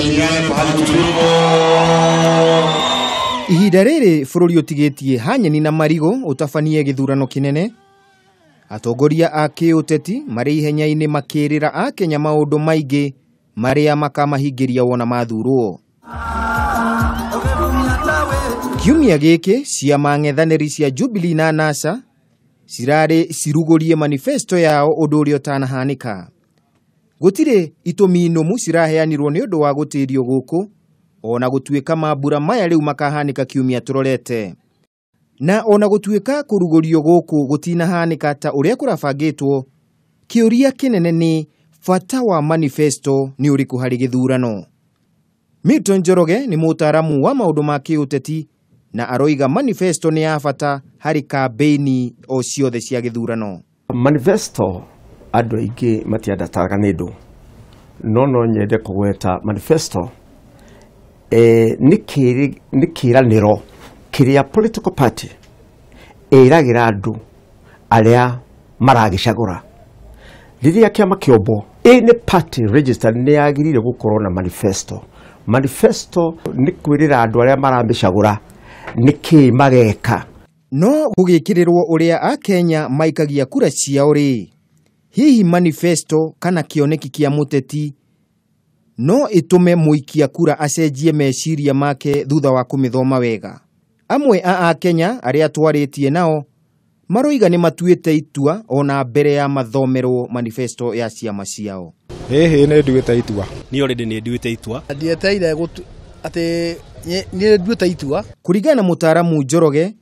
Tusalimiane pahali tulipo. Ihinda rĩrĩ bũrũri ũtigĩtie hanyeni na marigũ ũtabanie gĩthurano kĩnene. Atongoria a kĩũteti marĩ ihenya-inĩ makĩrĩra akenya maũndũ maingĩ marĩa makamahingĩria wona mathurwo. Kiumia gĩkĩ ciama ng'ethanĩri cia Jubilee na NASA cirarĩ cirugũrie manifesto yao ũndũ ũrĩa ũtanahanĩka. Gũtirĩ itũmi nũmu ciraheanirwo nĩ ũndũ wa gũtĩrio gũkũ ona gũtuĩka mambura maya rĩu makahanĩka kiumia tũrorete. Na ona gũtuĩka kũrugũrio gũkũ gũtinahanĩka ta ũrĩa kũrabangĩtwo, kĩũria kĩnene nĩ bata wa manifesto nĩ ũrĩkũ harĩ gĩthurano. Milton Njoroge nĩ mũtaaramu wa maũndũ ma kĩũteti na aroiga manifesto nĩ ya bata harĩ kambĩini o ciothe cia gĩthurano. Manifesto andũ aingĩ matiandataga nĩ ndũ, no no nyende kũgweta manifesto nĩ kĩranĩro kĩrĩa political party ĩragĩra andũ arĩa maragĩcagũra. Rĩrĩa kĩama kĩombwo any party registered nĩ yagĩrĩire gũkorwo na manifesto. Manifesto nĩ kwĩrĩra andũ arĩa maramĩcagũra nĩkĩ mageka. No gũgĩkĩrĩrwo ũrĩa akenya maikagia kura ciao rĩ, hihi manifesto kana kĩoneki kĩa mũteti no ĩtũme mũikia kura acenjie meciria make thutha wa kũmĩthoma wega? Amwe a akenya arĩa twarĩtie nao maroiga nĩ matuĩte itua ona mbere ya mathomerwo manifesto ya ciama ciao. Ĩhĩ nĩ nduĩte itua. Niĩ already nĩ nduĩte itua. Ndieteire atĩ nĩ nduĩte itua. Kũringana na mũtaaramu Njoroge,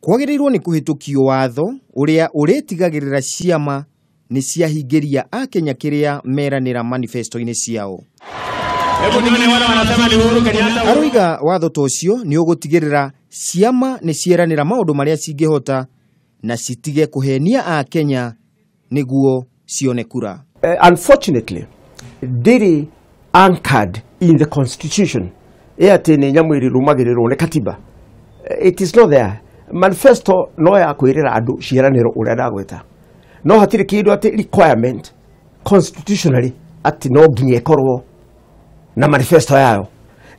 kwagĩrĩirwo nĩ kũhĩtũkio watho ũrĩa ũrĩtigagĩrĩra ciama nĩ ciahingĩria akenya kĩrĩa meranĩra manifesto-inĩ ciao. Aroiga watho ta ũcio nĩ ũgũtigĩrĩra ciama nĩ cieranĩra maũndũ marĩa cingĩhota na citige kũhenia akenya nĩguo cione kura. Unfortunately, ndĩrĩ anchored in the constitution. Ĩ atĩ nĩ nyamũ ĩrĩrũmagĩrĩrwo nĩ katiba. It is not there. Manifesto no ya kwĩrĩra andũ ciĩranĩro ũrĩa ndagwĩta, no hatirĩ kĩndũ atĩ requirement constitutionally atĩ no nginya ĩkorwo na manifesto yayo.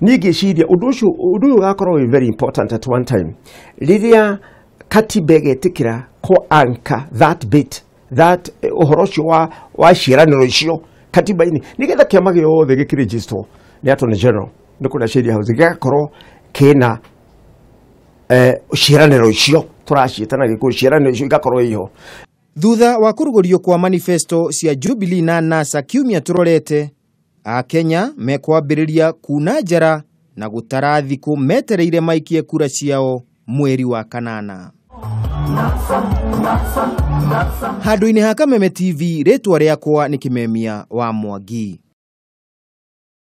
Niĩ ngĩciria ũndũ ũcio, ũndũ ũyũ ũgakorwo wĩ very important at one time rĩrĩa katiba ĩgetĩkĩra kũ anchor that bit, that ũhoro ũcio wa ciĩranĩro icio katiba-inĩ, nĩgetha kĩama gĩothe gĩkĩregisterwo nĩ Attorney General nĩ kũrĩa Sheria House gĩgakorwo kĩna ciĩranĩro icio tũraciĩta na Gĩkũyũ, ciĩranĩro icio igakorwo iho. Thutha wa kũrugũrio kwa manifesto cia Jubilee na NASA kiumia tũrorete, akenya mekwambĩrĩria kuna njara na gũtara thikũ metereire maikie kura ciao mweri wa kanana. Handũ-inĩ ha Kameme TV, rĩtwa rĩakwa nĩ Kĩmemia wa Mwangi.